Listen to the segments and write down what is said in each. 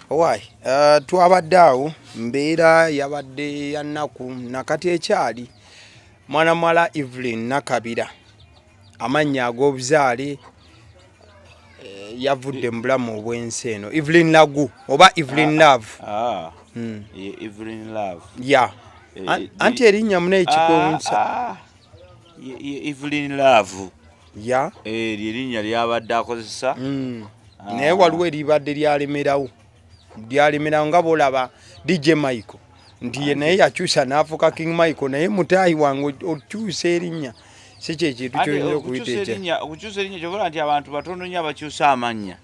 Owai, twabadde awo, mbeera yabadde ya nnaku nakati ekyali. Mwana muwala Evelyn Nakabira, amannya ag'obuzaale, yavudde mu bulamu obw'ensi eno. Evelyn Lagu oba Evelyn Love. Ah, Evelyn Love. Ya. Anti erinnya muna ekikwewunyisa. Ah, ah. Evelyn Love. Ya. Eryo erinnya lyabadde akozesa. Naye waliwo eribadde lyalemerawo, lyalemerawo nga bwolaba DJ Michael nti ye naye yakyusa n'afuuka King Michael, naye mutaayi wange, okyusa erinnya si kyekintu kyoyinza okuyita ekya Okukyusa erinnya, kyovola nti abantu batono nnyo abakyusa amannya.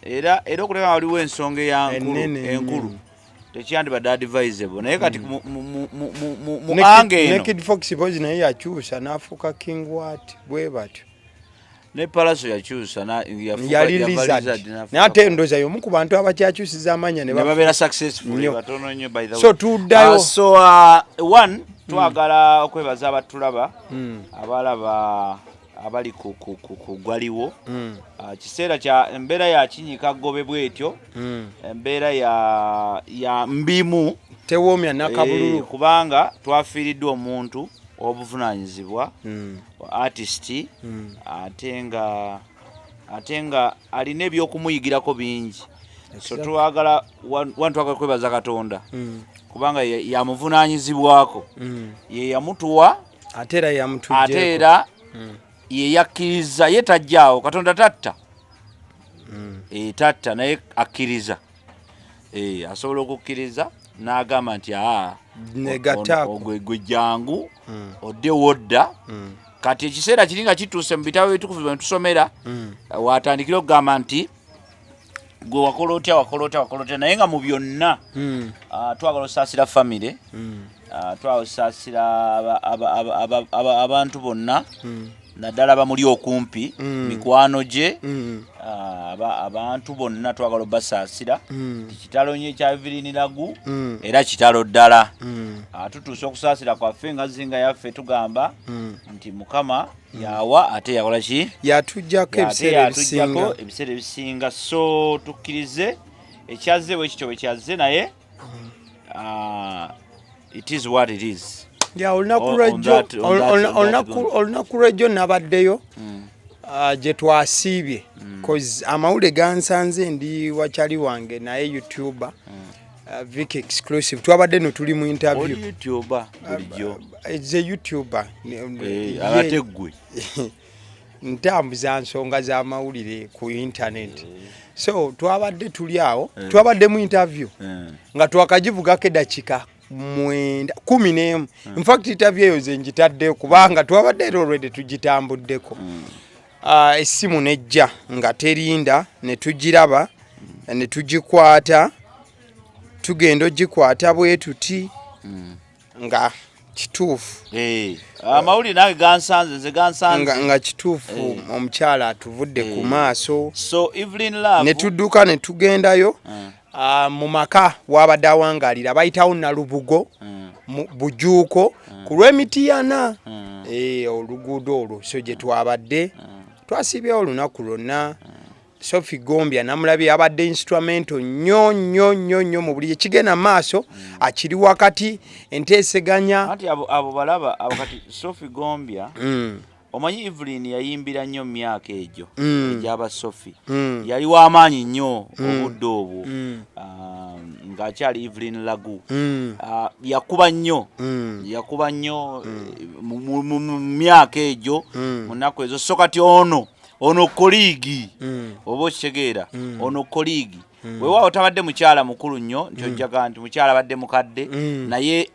Era okulaba waliwo ensonga eyankulu Ennene. enkulu, tekyandibadde advisable, naye kati mu ange eno. Naked Fox Boys naye yakyusa n'afuuka King Wat, bwe batyo. Ne Palaso yakyusa yali yava Lizard. Lizard n'afuuka Naye ate ndowooza y'omu ku bantu abakyakyusiza amannya ne ne babeera successful. Nnyo. Batono nnyo, by the way. So tuddayo. So one, twagala okwebaza abatulaba, abalaba abali ku gwaliwo. Kiseera kya embeera ya kinyika gobe bwetyo, embeera ya mbimu. Tewoomya nakabululu. Kubanga twafiiriddwa omuntu obuvunaanyizibwa, artist, ate nga alina ebyokumuyigirako bingi. So twagala one, twagala kwebaza Katonda kubanga yamuvunaanyizibwako, ye yamutuwa. Ate era yamutuggyeko. Ate era ye yakkiriza, ye tajjaawo. Katonda tatta. Tatta, naye akkiriza. Asobola okukkiriza n'agamba nti aa Negattaako. Gwe jangu odde wodda. Kati ekiseera kiri nga kituuse mu bitabo ebitukuvu bwe tusomera, watandikira okugamba nti gwe wakola otya, wakola otya, wakola otya, naye nga mu byonna twagala osaasira famire, twagala osaasira abantu bonna, naddala bamuli okumpi, mikwano gye, abantu bonna twagala obasaasira. Kitalo nnyo ekya Evelyn Lagu, era kitalo ddala. Tutuuse okusaasira kwaffe nga zinga yaffe, tugamba nti Mukama yawa ate yakola ki? Yatujjako Ate ebiseera yatujjako ebisinga. Ebiseera ebisinga. So tukkirize ekyazze bwe kityo bwe kyazze, naye it is what it is. Ya, olunaku On lwejjo that ground. Olunaku lwejjo nabaddeyo gye twasiibye, 'cause amawulire gansanze ndi wakyali wange, naye YouTuber, Vic Exclusive, twabadde no tuli mu interview. Oli YouTuber bulijjo? Ze YouTuber. Ate ggwe? Ntambuza nsonga z'amawulire ku internet. So twabadde tuli awo, twabadde mu interview nga twakagivugako eddakiika 9, 11. Infact interview eyo ze ngitaddeyo kubanga twabadde era already tugitambuddeko. Essimu nejja nga terinda, ne tugiraba ne tugikwata, tugenda ogikwata bwe tuti nga kituufu. Amawulire nange gansanze, nze gansanze. Nga kituufu, omukyala atuvudde ku maaso. So Evelyn Love. Ne tudduka ne tugendayo mu maka wabadde awangalira, bayitawo Nalubugo mu Bujuuko ku lw'Emitiyana. Oluguudo olwo, so gye twabadde twasiibyewo olunaku lwonna. Sophie Gombya namulabye, yabadde instrumental nnyo nnyo nnyo nnyo mu buli ekigenda maaso, akiri wakati enteeseganya. Anti abo balaba abo kati Sophie Gombya. Omanyi Evelyn yayimbira nnyo mu myaka egyo egyaba Sophie. Yali w'amaanyi nnyo obudde obwo, ng'akyali Evelyn Lagu. Yakuba nnyo, yakuba nnyo mu myaka egyo, mu nnaku ezo. So kati ono colleague, oba okitegeera, ono colleague weewaawo tabadde mukyala mukulu nnyo nti ojjaga nti mukyala abadde mukadde,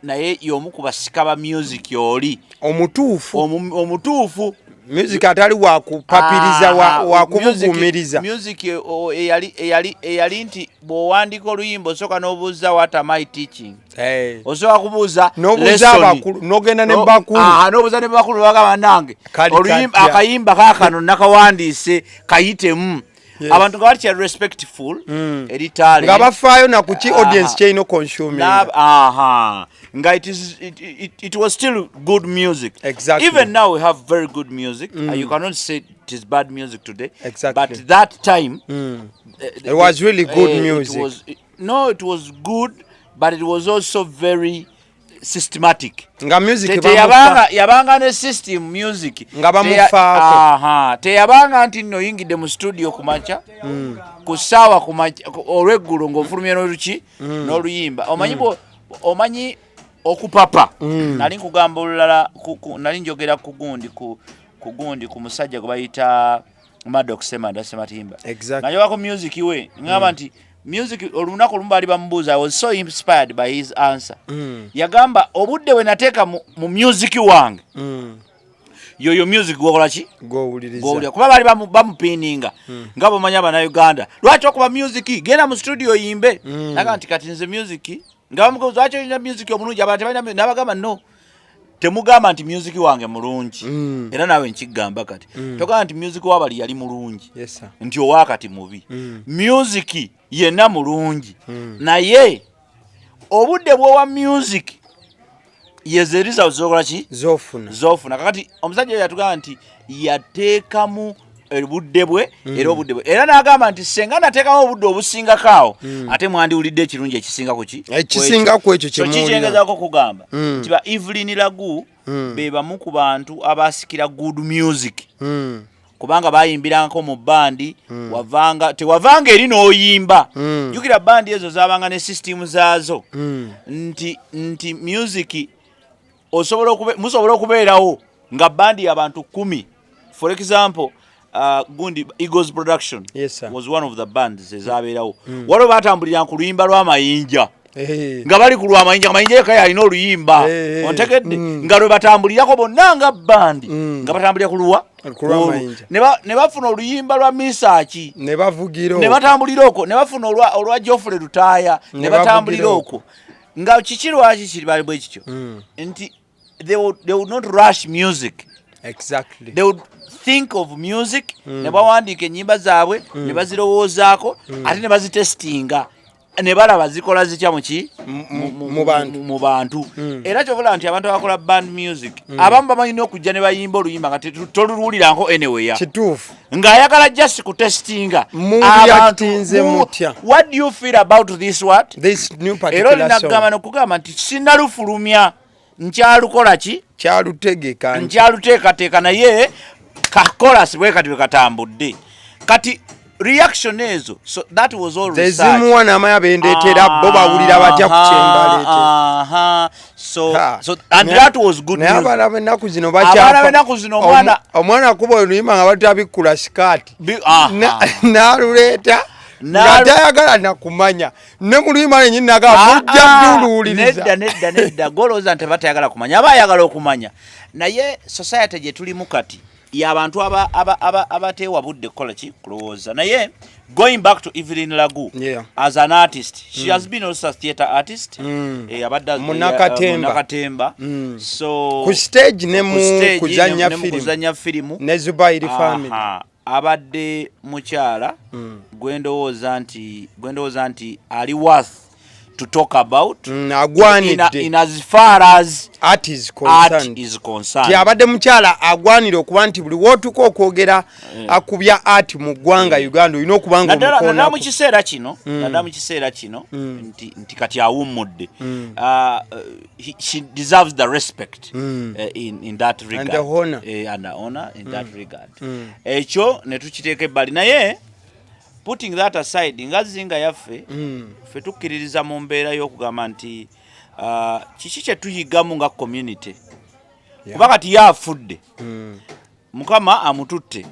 naye y'omu ku basika ba music oli omutuufu. Omutuufu. Music atali wakupapiriza, wakubuguumiriza. Music eyali nti bw'owandiika oluyimba osooka n'obuuza, "What am I teaching?" Osooka kubuuza N'obuuza lesson. abakulu, n'ogenda ne bakulu. N'obuuza ne bakulu, bagamba nange Kali oluyimba katya. Akayimba kaakano nakawandiise kayitemu. Abantu nga bali respectful eri talent, nga bafaayo nakuki audience kyerina consuming. Aha, nga it is it, it, it was still good music. Even now we have very good music. You cannot say it is bad music today. But that time It was really good music. It was, no, it was good, but it was also very systematic. Nga music Teyabanga, yabanga ne system music. Nga bamufaako. Aha, teyabanga nti nno oyingidde mu studio ku makya, ku ssaawa ku makya olweggulo ng'ofulumya n'oluki n'oluyimba. Omanyi omanyi okupapa. Nali nkugamba olulala, nali njogera ku gundi, ku musajja gwe bayita Maddox Semanda Sematimba. Nga ku music we ngamba nti music, olunaku olumu baali bamubuuza, I was so inspired by his answer. Yagamba, obudde bwe nateeka mu music wange, yoyo music gwokola ki? Gwowuliriza. Gwowulira. Kuba baali bamupiininga nga bwomanyi Abannayuganda, lwaki okuba music, genda mu studio oyimbe. Naga nti kati nze music, nga bamubuuza lwaki olina music omulungi, abantu tebalina, nabagamba, no, temugamba nti music wange mulungi. Era naawe nkigamba kati, togamba nti music wabali yali mulungi, Yes, sir. nti owakati mubi. Music yenna mulungi, naye obudde bwowa music yezeriza zokola ki? Zofuna. Zofuna. Kakati omusajja oyo yatugamba nti yateekamu obudde bwe, era obudde bwe, era n'agamba nti senga nateekamu obudde obusingako awo, ate mwandiwulidde ekirungi ekisinga ku ki? Ekisinga ku ekyo So kyemuwulira. kikyengezaako kugamba nti ba Evelyn Lagu be bamu ku bantu abasikira good music, kubanga bayimbirangako mu bandi. Wavanga tewavanga eri n'oyimba. Jjukira bandi ezo zabanga ne system zaazo, nti music osobola musobola okubeerawo nga bandi abantu 10. For example, gundi Eagles Production Yes, sir. was one of the bands ezabeerawo. Waliwo batambulira ku luyimba lw'amayinja, nga bali ku lwamayinja, amayinja yekka yalina oluyimba. Ontegedde? Nga lwe batambulirako bonna nga bandi, nga batambulira ku luwa? Ku lw'amayinja. Ne bafuna oluyimba lwa Misaki, ne bavugira ne batambulira okwo, ne bafuna olwa Geoffrey Lutaaya, ne Ne batambulira bavugira okwo. Nga kiki, lwaki kiri bali bwe kityo? Nti they would not rush music. They would think of music, ne bawandiika ennyimba zaabwe, ne bazirowoozaako, ate ne bazitestinga, ne balaba zikola zitya muki? Mu bantu. Mu bantu. Era kyovula nti abantu abakola band music abamu bamanyi okujja ne bayimba oluyimba nga toluluwuliranko anywhere, Kituufu. Ng'ayagala just kutestinga. Mureactinze mutya? What do you feel about this, what This new era particular olinagamba song. nokugamba nti sinalufulumya, nkyalukola ki? Kyalutegeka nti Nkyaluteekateeka, naye kakolasi bwe kati bwe katambudde kati reaction ezo. So that was all research. Zezimuwa n'amanya bendeetera bo bawulira batya ku kyembaleete. Aha. So and that was good Naye news. abaana b'ennaku zino Abaana b'ennaku zino omwana akuba oluyimba nga batabikkula sikaati, Aha. N'aluleeta nga tayagala nakumanya ne mu luyimba lenyini naga Ah, mujja ah, duluwuliriza. Nedda, nedda, nedda. Golowooza nti batayagala kumanya, aba ayagala okumanya, naye society gye tulimu kati y'abantu abateewa budde kukola ki? Kulowooza. Naye going back to Evelyn Lagu, as an artist, she has been also a theatre artist. Abadde Munnakatemba. Munnakatemba. So ku stage ne mu ku stage, kuzannya ne mu firimu. Kuzannya firimu. Ne Zubairi family. Aha, abadde mukyala gwe ndowooza nti ali worth to talk about Agwanidde. in as far as art is art concerned. is concerned. Ti abadde mukyala agwanira okuba nti buli wootuka okwogera akubya art mu ggwanga Uganda, olina okuba nga Naddala mu omukoonako. kiseera kino, naddala mu kiseera kino nti kati awummudde. She deserves the respect in that regard. The honor. And the honor in that regard. Ekyo ne tukiteeka ebbali, naye putting that aside, nga Zinga yaffe, ffe tukkiririza mu mbeera y'okugamba nti kiki kye tuyigamu nga community? Kuba kati ye afudde, Mukama amututte.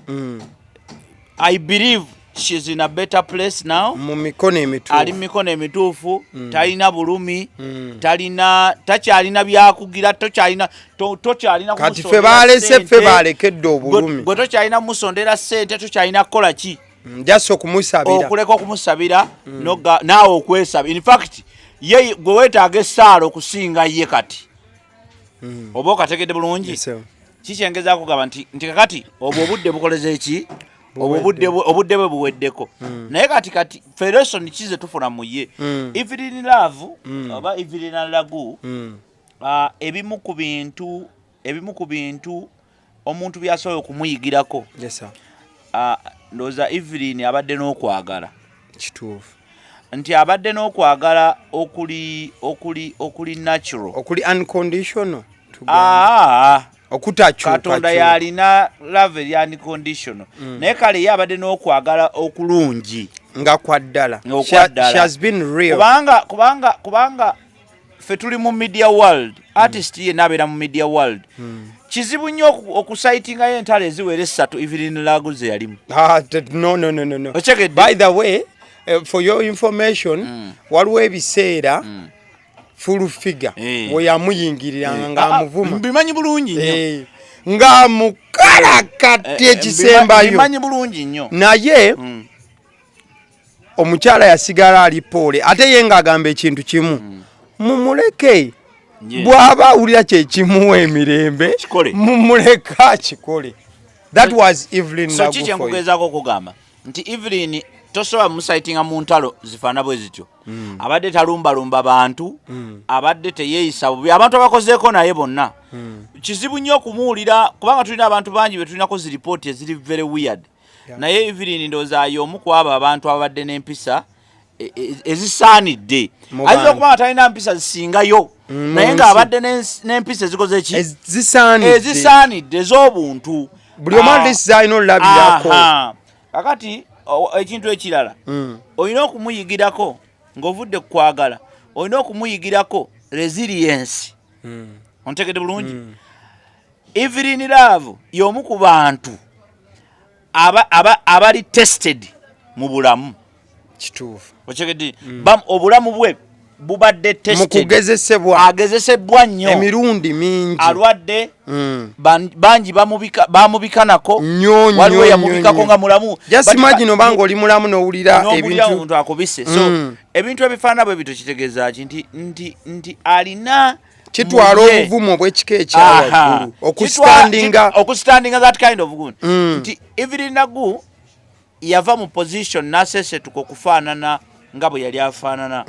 I believe she's in a better place now. Mu mikono Ali mu emituufu. mikono emituufu, talina bulumi, talina, takyalina byakugira, tokyalina tokyalina Kati kumusondera ffe balese, ssente. ffe balekedde obulumi. Gwe tokyalina kumusondera ssente, tokyalina kukola ki? Just okumusabira. Okuleka okumusabira, naawe okwesaba. In fact, ye gwe weetaaga essaala okusinga ye kati. Oba okategedde bulungi? Yes, sir. Kikyengezaako kugamba nti kakati obwo obudde bukoleze eki? Obudde bwe buweddeko. Naye kati federation kize tufuna mu ye Evelyn Love oba Evelyn Lagu, ebimu ku bintu omuntu byasobola okumuyigirako, Yes, sir. Ndowooza Evelyn abadde n'okwagala. Nti abadde n'okwagala okuli natural, okuli unconditional. Okutakyuka. Katonda yalina love eri unconditional, naye kale ye abadde n'okwagala okulungi. Nga kwa ddala. Okwa ddala. She has been real. Kubanga ffe tuli mu media world, artist yenna abeera mu media world, kizibu nnyo okucitingayo entalo eziwera essatu Evelyn Lagu ze yalimu. Ah, no, no, no, no, no. Okitegedde? By the way, for your information, waliwo ebiseera Full Figure we yamuyingiriranga ng'amuvuma. Mbimanyi bulungi nnyo. Ng'amukalakata ekisembayo. Mbimanyi bulungi nnyo. Naye omukyala yasigala ali poole, ate ye ng'agamba ekintu kimu: mumuleke, bw'aba awulira kyekimuwa emirembe, Kikole. mumuleke akikole. That was Evelyn So ki Lagu for you. Kyenkugezaako okugamba nti Evelyn tosobola mucitinga mu ntalo zifaana bwe zityo. Abadde talumbalumba bantu, abadde teyeeyisa bubi. Abantu abakozeeko naye bonna, kizibu nnyo okumuwulira, kubanga tulina abantu bangi be tulinako zi ripooti eziri very weird. Naye Evelyn ndowooza y'omu ku abo abantu abadde n'empisa ezisaanidde. Mu Ayinza bantu. okuba nga talina mpisa zisingayo, naye Mu nsi. ng'abadde n'empisa ezikoze ki? Ezisaanidde. Ezisaanidde, ez'obuntu. Buli omu at least alina olulabirako. Aha. Kakati ekintu ekirala olina okumuyigirako ng'ovudde ku kwagala, olina okumuyigirako resilience. Ontegedde bulungi? Evelyn Love y'omu ku bantu abali tested mu bulamu. Okitegedde? Obulamu bwe bubadde Mu tested. kugezesebwa. Agezesebbwa nnyo. Emirundi mingi. Alwadde, bangi bamubikanako. Nnyo, nnyo, Waliwo nnyo, yamubikako nnyo. nga mulamu. Just But imagine obanga oli mulamu n'owulira n'owulira ebintu omuntu akubise. So ebintu ebifaanana bwe bityo kitegeeza ki? Nti alina Kitwala mu ye- obuvumu obw'ekika ekyawaggulu okustandinga. Okustandinga that kind of good. Nti Evelyn Lagu yava mu position n'asesetuka okufaanana nga bwe yali afaanana.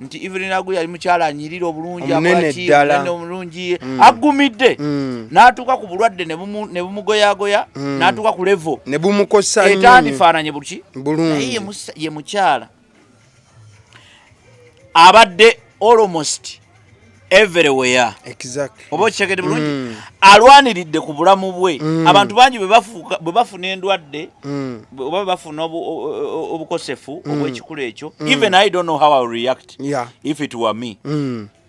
Nti Evelyn Lagu yali mukyala anyirira obulungi, Omunene akola ki, ddala. omunene omulungi, agumidde, n'atuuka ku bulwadde ne bumugoyagoya, n'atuuka ku level Ne bumukosa nnyo. etandifaananye buki. Bulungi. Naye ye mukyala abadde almost everywhere. Oba okitegedde bulungi? Alwaniridde ku bulamu bwe. Abantu bangi bwe bafuna endwadde, oba bwe bafuna obukosefu obw'ekikulu ekyo, even I don't know how I will react if it were me.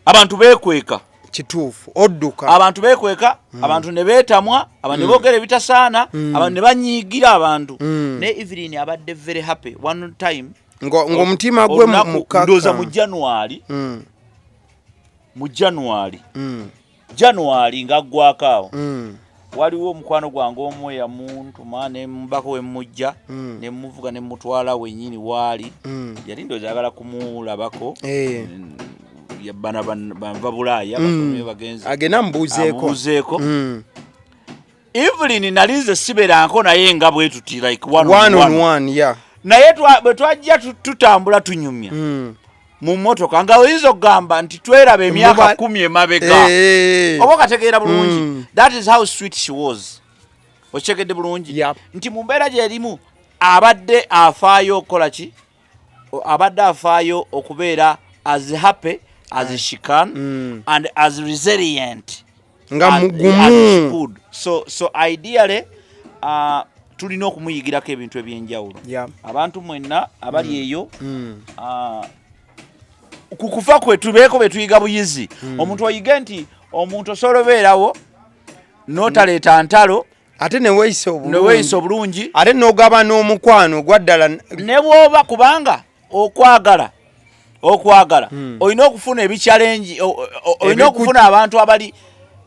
Abantu beekweka. Kituufu, odduka. Abantu beekweka, abantu ne beetamwa, abantu ne boogera ebitasaana, abantu ne banyiigira abantu. Naye Evelyn abadde very happy. One time, Ng'omutima gwe olunaku, mukaka. ndowooza mu January, mu January, January ng'aggwako awo, waliwo omukwano gwange omu eyamuntuma nemubako wemujja, nemuvuga nemutwala wenyini waali. Yali ndowooza ayagala kumulabako. Bana banva Bulaaya, bakomye bagenzi. Agenda mubuuzeeko. Amubuuzeeko. Evelyn nali nze siberanko naye nga bwe tuti, like one on One on one. one, yeah. Naye bwe twajja tutambula tunyumya mu mmotoka, nga oyinza okugamba nti tweraba emyaka 10 emabega. Oba okategeera bulungi? That is how sweet she was. Okitegedde bulungi? Yep. Nti mu mbeera gyerimu abadde afaayo okukola ki? Abadde afaayo okubeera as happy as she can and as resilient Nga mugumu. as she could. So ideally, tulina okumuyigirako ebintu ebyenjawulo. Abantu mwenna abali eyo, ku kufa kwe tubeeko bye tuyiga buyizi. Omuntu oyige nti omuntu osobola obeerawo n'otaleeta ntalo, Ate neweeyisa obulungi. Neweeyisa obulungi. Ate n'ogaba n'omukwano ogwa ddala. Ne bw'oba, kubanga okwagala olina okufuna ebichallenge, olina okufuna abantu abali,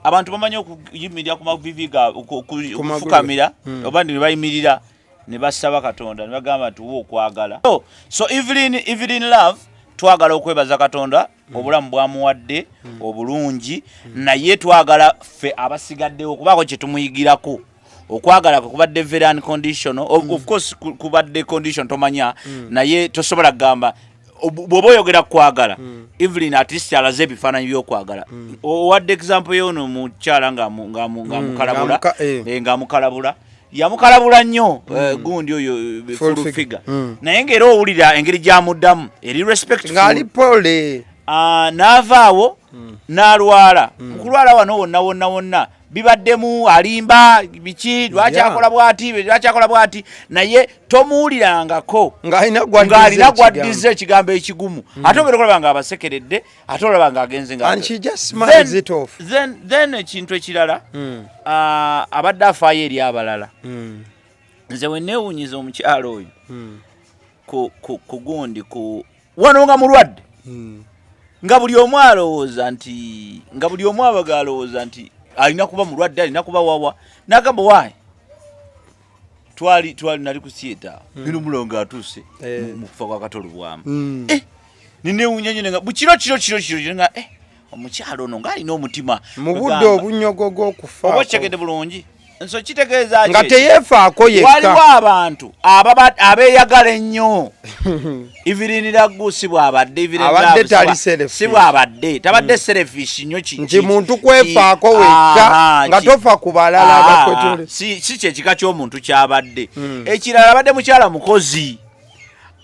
abantu bamanyi okuyimirira ku mavivi gaabwe, Ku magulu. okufukamira oba ne bayimirira ne basaba Katonda ne bagamba nti wa okwagala. So Evelyn Love, twagala okwebaza Katonda obulamu bwamuwadde obulungi, naye twagala ffe abasigaddewo okubaako kye tumuyigirako. Okwagala kwe kubadde very unconditional. Of course kubadde condition, tomanya, naye tosobola kugamba bw'oba oyogera kwagala, Evelyn at least alaze ebifaananyi by'okwagala. Owadde example y'ono mukyala ng'amukalabula, ng'amukalabula, yamukalabula nnyo, gundi oyo, Full full figure. figure. Naye ng'era owulira engeri gy'amuddamu eri respectful. Ng'ali pole. Ah, n'avaawo n'alwala. Mu kulwala wano wonna wonna wonna bibaddemu alimba biki, lwaki akola bwati, lwaki akola bwati, naye tomuwulirangako ng'alina ng'alina gwaddiza ekigambo ekigumu. Ate ogenda okulaba nga abasekeredde, ate olaba ng'agenze nga And she just smiles it off. Then ekintu ekirala, ah, abadde afaayo eri abalala. Nze we neewunyiza omukyalo oyo ku gundi ku wano nga mulwadde, nga buli omu alowooza nti, nga buli omu abaga alowooza nti alina kuba mulwadde, alina kuba wawa, nagamba waayi twali nali ku theatre, bino mulongo atuuse mu kufa kwa Kato Lubwama. Eh, ninewunya nnyo nga bukiro kiro kiro kiro kiro nga omukyalo ono ng'alina omutima. Mu budde Kwegamba, obunyogoga okufa. Oba okitegedde bulungi, nso kitegeeza ki Nga ekyo? Teyeefaako yekka. Waliwo abantu abeeyagala ennyo. Evelyn Lagu si bw'abadde. Evelyn Abadde Lagu si tali si selfish. bw'abadde, tabadde selfish nnyo. Nti muntu kwefaako wekka, nga tofa ku balala abakwetole. Si kyekika ky'omuntu kyabadde. Ekirala, abadde mukyala mukozi.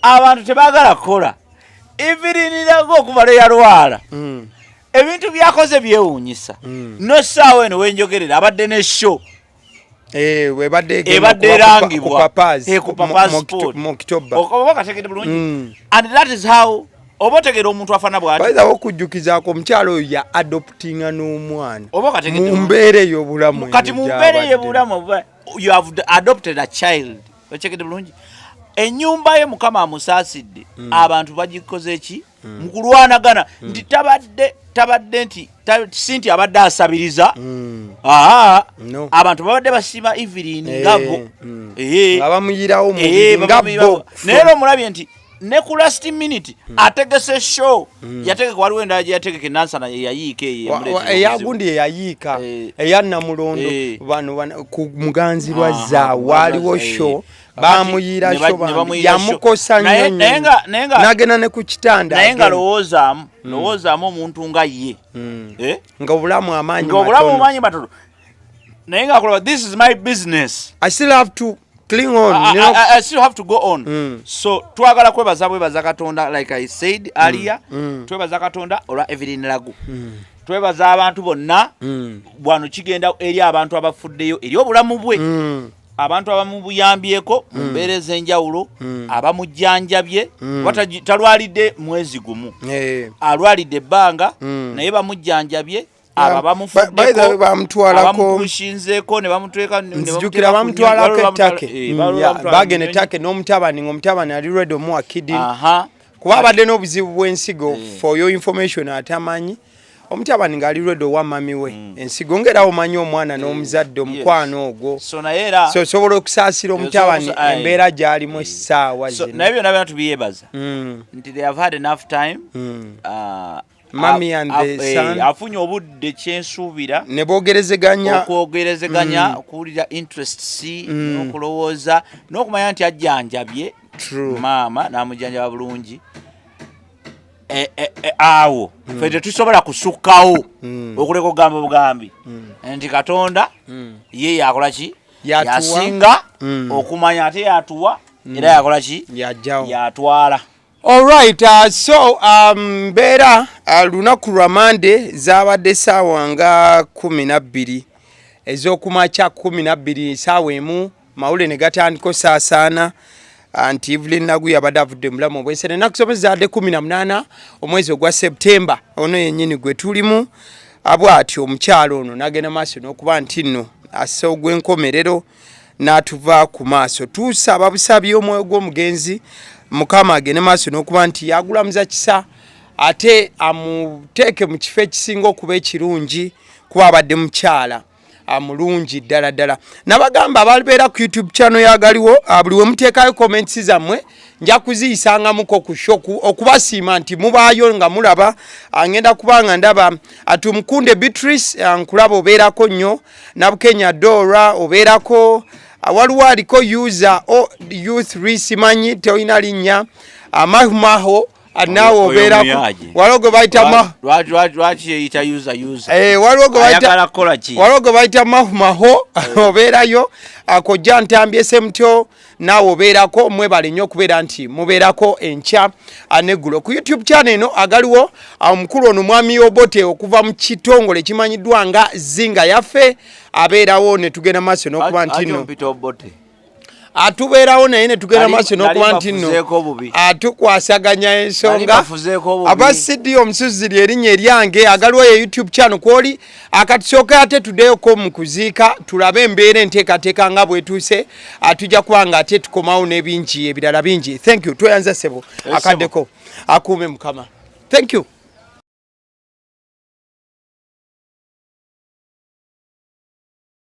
Abantu tebaagala kukola. Evelyn Lagu okuva lwe yalwala, ebintu byakoze byewuunyisa. Nossaawo eno wenjogerera abadde ne show. Eh, ebadde egenda Ebadde kuba erangibwa ku Papa's, Eh, ku Papa's Sport. Mu October. Oba kategedde bulungi, and that is how oba otegeera omuntu afaana bw'ati. Bayinza okujjukizaako, omukyalo oyo ya adoptinga n'omwana Oba okategedde mu bulungi. mbeera ey'obulamu Kati eno mu mbeera gy'abadde. ey'obulamu you have adopted a child. Okitegedde bulungi, ennyumba ye Mukama amusaasidde, abantu bagikoze ki mu kulwanagana nti tabadde nti si nti abadde asabiriza. Aa, No. abantu babadde basiima Evelyn nga bo. Nga bamuyirawo mubiri nga bo. Naye era omulabye nti ne ku last minute ategese show, yategeka, waliwo endala gye yategeka enansana eyayiika eyo eyamuleetera obuzibu. Eyagundi eyayiika, eya Namulondo. Bano ku Muganzi lwazza waaliwo show, bamuyira show, Ne bambi. bamuyira show. Yamukosa nnyo nnyo. N'agenda ne ku kitanda Naye nga agenda. lowoozaamu omuntu nga ye. Eh? Nga obulamu amaanyi Nga obulamu matono. omanyi matono, naye nga akulaba, "This is my business." I still have to cling on. I still have to go on. So twagala kwebaza bwebaza Katonda, like I said earlier, twebaza Katonda olwa Evelyn Lagu, twebaza abantu bonna. Bwano kigenda eri abantu abafuddeyo eri obulamu bwe, abantu abamubuyambyeko mu mbeera ez'enjawulo, abamujjanjabye. Kuba talwalidde mwezi gumu, alwalidde ebbanga, naye bamujjanjabye abo By the way, abamufuddeko, bamutwalako abamupushinzeeko ne bamuteeka ne Nzijukira bamuteeka ku bamutwalako nnyonyi, ettake. waliwo bamutwala Bagenda ku ettake n'omutabani, ng'omutabani ali ready omuwa kidney, kuba abadde n'obuzibu bw'ensigo. For your information, atamanyi, omutabani ng'ali ready owa mami we ensigo, ng'era omanyi omwana n'omuzadde, omukwano ogwo. So naye era So osobola okusaasira omutabani embeera gy'alimu essaawa So, zino. Naye byonna byonna tubiyebaza nti they have had enough time. Mummy and the son. Afunye obudde, kyensuubira, Ne boogerezeganya. Okwogerezeganya, okuwulira interests, n'okulowooza n'okumanya nti ajjanjabye maama n'amujjanjaba bulungi. Awo ffe tetusobola kusukkawo okuleka okugamba bugambi nti Katonda ye yakola ki? Yatuwa. Yasinga okumanya, ate yatuwa era yakola ki? Yajjawo. Yatwala. Alright, so mbeera lunaku lwa Mande, zabadde saawa nga 12 ez'okumakya, 12, saawa 1, mawule ne gatandika osaasaana nti Evelyn Lagu yabadde avudde mu bulamu obwensene. Ennaku z'omwezi zaadde 18, omwezi ogwa Septemba ono yennyini gwe tulimu. Bw'atyo omukyalo ono n'agenda maaso n'okuba nti nno assa ogw'enkomerero n'atuva ku maaso. Tuusaba busabi omwoyo gw'omugenzi Mukama agende maaso n'okuba nti yagulamuza kisa, ate amuteeke mu kifo ekisinga okuba ekirungi, kuba abadde mukyala mulungi ddala ddala. Nabagamba ababeera ku YouTube channel yagaliwo, buli we muteekayo comments zammwe. Nja kuziyisangamuko ku show okubasiima nti mubaayo nga mulaba. Ngenda kuba nga ndaba Tumukunde Beatrice, nkulaba obeerako nnyo. Nabukenya Dora obeerako. Waliwo aliko user o u3, simanyi, tolina linnya. Mahumaho, naawe Oyo obeerako. muyaje. Waliwo gwe bayita Lwaki yeyita user user? Waliwo gwe bayita Ayagala kukola ki? Waliwo gwe bayita Mahumaho, obeerayo. Kojja Ntambye Semutyo, naawe obeerako. Mwebale nnyo okubeera nti mubeerako enkya neggulo ku YouTube channel eno. Agaliwo omukulu ono Mwami Obote okuva mu kitongole ekimanyiddwa nga Zinga Yaffe abeerawo, ne tugenda maaso n'okuba nti nno Mpita Obote. Atubeerawo naye ne tugenda maaso n'okuba Nali nti nno mbafuzeeko bubi. atukwasaganya Nali ensonga. bafuzeeko bubi. Aba CD omusuzi lyerinnya eryange. Agaliwo ye YouTube channel kwoli. Akatusooka ate tuddeyoko mu kuziika, tulabe embeera enteekateeka nga bwetuuse. Tujja kuba nga ate tukomawo n'ebingi ebirala bingi. Thank you, tweyanza ssebo. Ssebo. Akaddeko akuume Mukama. Thank you.